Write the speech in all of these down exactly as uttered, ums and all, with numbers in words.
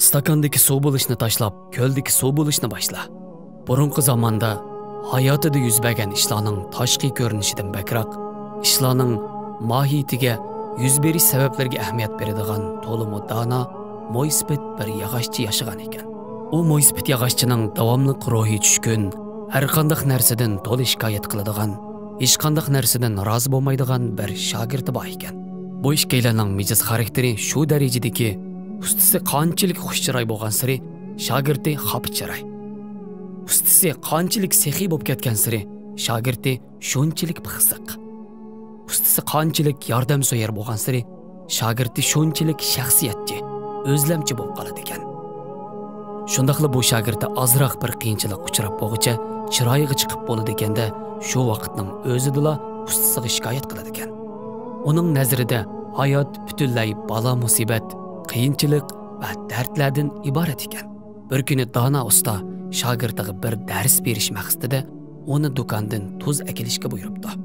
ئىستاكاندىكى سۇ بولۇشنى تاشلاپ، كۆلدىكى سۇ بولۇشنى باشلا. بۇرۇنقى زاماندا ھاياتىدا يۈز بەرگەن ئىشلارنىڭ تاشقى كۆرۈنۈشىدىن بەكرەك، ئىشلارنىڭ ماھىيىتىگە، يۈز بېرىش سەۋەبلىرىگە ئەھمىيەت بېرىدىغان تولىمۇ دانا، مويسىپىت بىر ياغاچچى ياشىغان ئىكەن. ئۇ مويسىپىت ياغاچچىنىڭ داۋاملىق روھى چۈشكۈن، ھەرقانداق نەرسىدىن تولا شىكايەت قىلىدىغان، ھېچقانداق نەرسىدىن رازى بولمايدىغان بىر شاگىرتى بار ئىكەن. بۇ ئىككىيلەننىڭ مىجەز خاراكتېرى شۇ دەرىجىدىكى، ئۇستىسى قانچىلىك خۇش چىراي بولغانسېرى، شاگىرتى خاپا چىراي. ئۇستىسى قانچىلىك سېخىي بولۇپ كەتكەنسېرى، شاگىرتى شۇنچىلىك پىخسىق. ئۇستىسى قانچىلىك ياردەمسۆيەر بولغانسېرى، شاگىرتى شۇنچىلىك شەخسىيەتچى، ئۆزلەمچى بولۇپ قالىدىكەن. شۇنداقلا بۇ شاگىرتى ئازراق بىر قىيىنچىلىق ئۇچراپ بولغۇچە چىرايىغا چىقىپ بولىدىكەندە، شۇ ۋاقىتنىڭ ئۆزىدىلا ئۇستىسىغا شىكايەت قىلىدىكەن. ئۇنىڭ نەزىرىدە ھايات پۈتۈنلەي بالا-مۇسىبەت، قىيىنچىلىق ۋە دەردلەردىن ئىبارەت ئىكەن. بىر كۈنى دانا ئۇستا شاگىرتىغا بىر دەرس بېرىش مەقسىتىدە ئۇنى دۇكاندىن تۇز ئەكېلىشكە بۇيرۇپتۇ.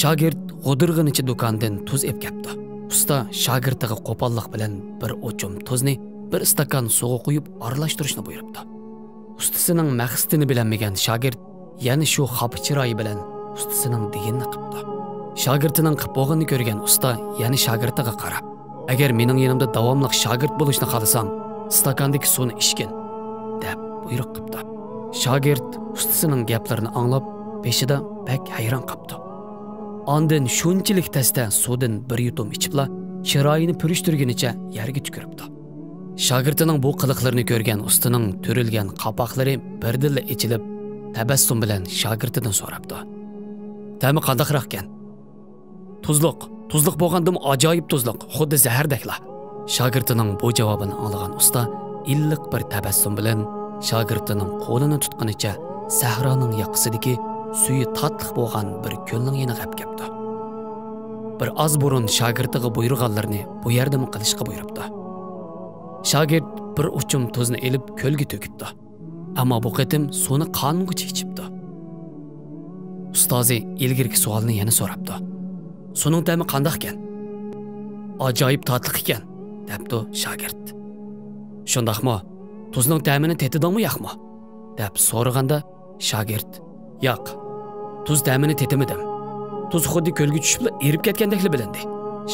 شاگىرت غودۇرغىنىچە دۇكاندىن تۇز ئېلىپ كەپتۇ. ئۇستا شاگىرتىغا قوپاللىق بىلەن بىر ئوچۇم تۇزنى بىر ئىستاكان سۇغا قۇيۇپ ئارىلاشتۇرۇشنى بۇيرۇپتۇ. ئۇستىسىنىڭ مەقسىتىنى بىلەلمىگەن شاگىرت يەنە شۇ خاپا چىرايى بىلەن ئۇستىسىنىڭ دېگىنىنى قىپتۇ. شاگىرتىنىڭ قىپ بولغىنىنى كۆرگەن ئۇستا يەنە شاگىرتىغا قاراپ، «ئەگەر مېنىڭ يېنىمدا داۋاملىق شاگىرت بولۇشنى خالىساڭ، ئىستاكاندىكى سۇنى ئىچكىن» دەپ بۇيرۇق قىپتۇ. شاگىرت ئۇستىسىنىڭ گەپلىرىنى ئاڭلاپ، بېشىدا بەك ھەيران قاپتۇ. ئاندىن شۇنچىلىك تەستە سۇدىن بىر يۇتۇم ئىچىپلا، چىرايىنى پۈرۈشتۈرگىنىچە يەرگە تۈكۈرۈپتۇ. شاگىرتىنىڭ بۇ قىلىقلىرىنى كۆرگەن ئۇستىنىڭ تۈرۈلگەن قاپاقلىرى بىردىنلا ئېچىلىپ، تەبەسسۇم بىلەن شاگىرتىدىن سوراپتۇ، «تەمى قانداقراقكەن؟» «تۇزلۇق، تۇزلۇق بولغاندىمۇ ئاجايىپ تۇزلۇق، خۇددى زەھەردەكلا.» شاگىرتىنىڭ بۇ جاۋابىنى ئاڭلىغان ئۇستا ئىللىق بىر تەبەسسۇم بىلەن شاگىرتىنىڭ قولىنى تۇتقىنىچە سەھرانىڭ ياقىسىدىكى سۈيى تاتلىق بولغان بىر كۆلنىڭ يېنىغا ئەپ كەپتۇ. بىر ئاز بۇرۇن شاگىرتىغا بۇيرۇغانلىرىنى بۇ يەردىمۇ قىلىشقا بۇيرۇپتۇ. شاگىرت بىر ئوچۇم تۇزنى ئېلىپ كۆلگە تۆكۈپتۇ. ئەمما بۇ قېتىم سۇنى قانغۇچە ئىچىپتۇ. ئۇستازى ئىلگىرىكى سوئالنى يەنە سوراپتۇ. «سۇنىڭ تەمى قانداقكەن؟» «ئاجايىپ تاتلىق ئىكەن»، دەپتۇ شاگىرت. «شۇنداقمۇ؟ تۇزنىڭ تەمىنى تېتىدىڭمۇ ياقمۇ؟» دەپ سورىغاندا، شاگىرت، «ياق، تۇز تەمىنى تېتىمىدىم. تۇز خۇددى كۆلگە چۈشۈپلا ئېرىپ كەتكەندەكلا بىلىندى.»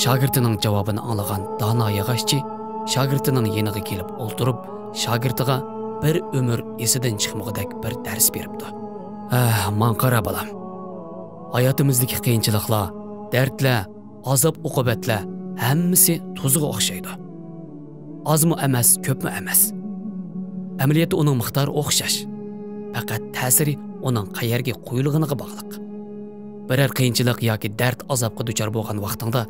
شاگىرتىنىڭ جاۋابىنى ئاڭلىغان دانا ياغاچچى شاگىرتىنىڭ يېنىغا كېلىپ ئولتۇرۇپ، شاگىرتىغا بىر ئۆمۈر ئېسىدىن چىقمىغۇدەك بىر دەرس بېرىپتۇ. «ھە، ماڭا قارا، بالام. ھاياتىمىزدىكى قىيىنچىلىقلار، دەردلەر، ئازاب-ئوقۇبەتلەر ھەممىسى تۇزغا ئوخشايدۇ. ئازمۇ ئەمەس، كۆپمۇ ئەمەس. ئەمەلىيەتتە ئۇنىڭ مىقدارى ئوخشاش. پەقەت تەسىرى ئۇنىڭ قەيەرگە قۇيۇلغىنىغا باغلىق. بىرەر قىيىنچىلىق ياكى دەرد-ئازابقا دۇچار بولغان ۋاقتىڭدا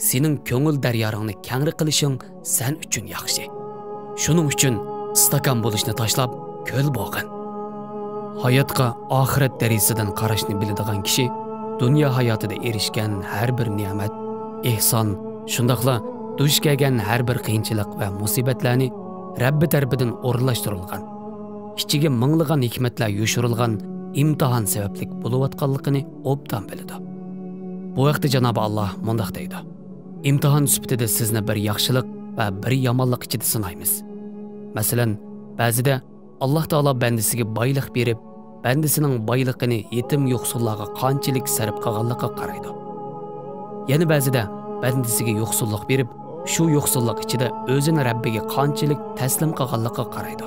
سېنىڭ كۆڭۈل دەرياڭنى كەڭرى قىلىشىڭ سەن ئۈچۈن ياخشى. شۇنىڭ ئۈچۈن ئىستاكان بولۇشنى تاشلاپ، كۆل بولغىن.» ھاياتقا ئاخىرەت دەرىجىسىدىن قاراشنى بىلىدىغان كىشى دۇنيا ھاياتىدا ئېرىشكەن ھەر بىر نېمەت، ئېھسان، شۇنداقلا دۇچ كەلگەن ھەر بىر قىيىنچىلىق ۋە مۇسىبەتلەرنى رەببى تەرىپىدىن ئورۇنلاشتۇرۇلغان، ئىچىگە مىڭلىغان ھېكمەتلەر يوشۇرۇلغان ئىمتىھان سەۋەبلىك بولۇۋاتقانلىقىنى ئوبدان بىلىدۇ. بۇ ھەقتە جانابى ئاللا مۇنداق دەيدۇ: «ئىمتىھان سۈپىتىدە سىزنى بىر ياخشىلىق ۋە بىر يامانلىق ئىچىدە سىنايمىز. مەسىلەن، بەزىدە ئاللا تائالا بەندىسىگە بايلىق بېرىپ، بەندىسىنىڭ بايلىقىنى يېتىم يوقسۇللارغا قانچىلىك سەرپ قىلغانلىقىغا قارايدۇ. يەنە بەزىدە بەندىسىگە يوقسۇللۇق بېرىپ، شۇ يوقسۇللۇق ئىچىدە ئۆزىنى رەببىگە قانچىلىك تەسلىم قىلغانلىقىغا قارايدۇ.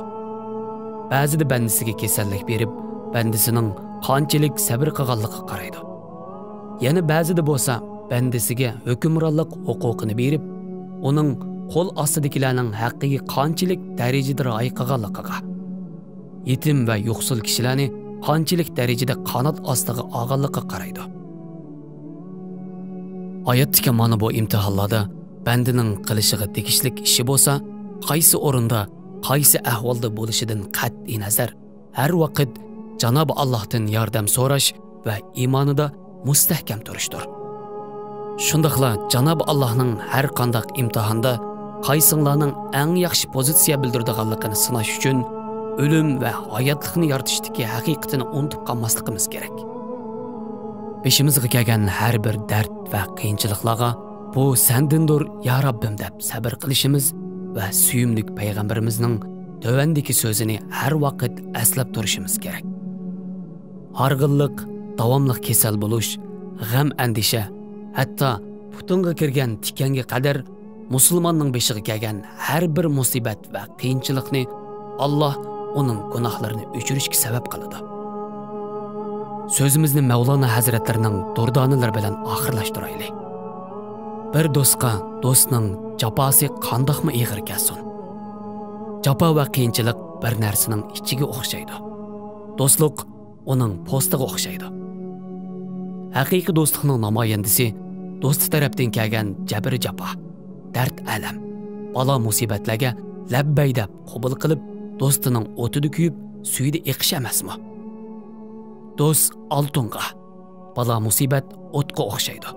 بەزىدە بەندىسىگە كېسەللىك بېرىپ، بەندىسىنىڭ قانچىلىك سەبرى قىلغانلىقىغا قارايدۇ. يەنە بەزىدە بولسا بەندىسىگە ھۆكۈمرانلىق ھوقۇقىنى بېرىپ، ئۇنىڭ قول ئاستىدىكىلەرنىڭ ھەققىگە قانچىلىك دەرىجىدە رىئايە قىلغانلىقىغا، يېتىم ۋە يوقسۇل كىشىلەرنى قانچىلىك دەرىجىدە قانات ئاستىغا ئالغانلىقىغا قارايدۇ. ھاياتتىكى مانا بۇ ئىمتىھانلاردا بەندىنىڭ قىلىشىغا تېگىشلىك ئىشى بولسا، قايسى ئورۇندا، قايسى ئەھۋالدا بولۇشىدىن قەتئىينەزەر، ھەر ۋاقىت جانابى ئاللاھتىن ياردەم سوراش ۋە ئىمانىدا مۇستەھكەم تۇرۇشتۇر. شۇنداقلا جانابى ئاللاھنىڭ ھەر قانداق ئىمتىھاندا قايسىڭلارنىڭ ئەڭ ياخشى پوزىتسىيە بىلدۈرىدىغانلىقىنى سىناش ئۈچۈن ئۆلۈم ۋە ھاياتلىقنى يارىتىشتىكى ھەقىقىتىنى ئۇنتۇپ قالماسلىقىمىز كېرەك. بېشىمىزغا كەلگەن ھەر بىر دەرد ۋە قىيىنچىلىقلارغا «بۇ سەندىندۇر، يا رەببىم» دەپ سەبرى قىلىشىمىز ۋە سۆيۈملۈك پەيغەمبىرىمىزنىڭ تۆۋەندىكى سۆزىنى ھەر ۋاقىت ئەسلەپ تۇرۇشىمىز كېرەك. ھارغىنلىق، داۋاملىق كېسەل بولۇش، غەم-ئەندىشە، ھەتتا پۇتۇڭغا كىرگەن تىكەنگە قەدەر مۇسۇلماننىڭ بېشىغا كەلگەن ھەر بىر مۇسىبەت ۋە قىيىنچىلىقنى ئاللاھ ئۇنىڭ گۇناھلىرىنى ئۆچۈرۈشكە سەۋەب قىلىدۇ. سۆزىمىزنى مەۋلانا ھەزرەتلىرىنىڭ دۇردانىلىرى بىلەن ئاخىرلاشتۇرايلى. بىر دوستقا دوستنىڭ جاپاسى قانداقمۇ ئېغىر كەلسۇن، جاپا ۋە قىيىنچىلىق بىر نەرسىنىڭ ئىچىگە ئوخشايدۇ. دوستلۇق ئۇنىڭ پوستىغا ئوخشايدۇ. ھەقىقىي دوستلۇقنىڭ نامايەندىسى دوستى تەرەپتىن كەلگەن جەبىر-جاپا، دەرد-ئەلەم، بالا-مۇسىبەتلەرگە لەببەي دەپ قوبۇل قىلىپ، دوستىنىڭ ئوتىدا كۆيۈپ، سۈيىدە ئېقىش ئەمەسمۇ؟ دوست ئالتۇنغا، بالا-مۇسىبەت ئوتقا ئوخشايدۇ.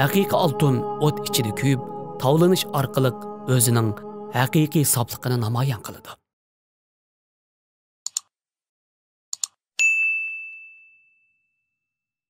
ھەقىقىي ئالتۇن ئوت ئىچىدە كۆيۈپ، تاۋلىنىش ئارقىلىق ئۆزىنىڭ ھەقىقىي ساپلىقىنى نامايان قىلىدۇ.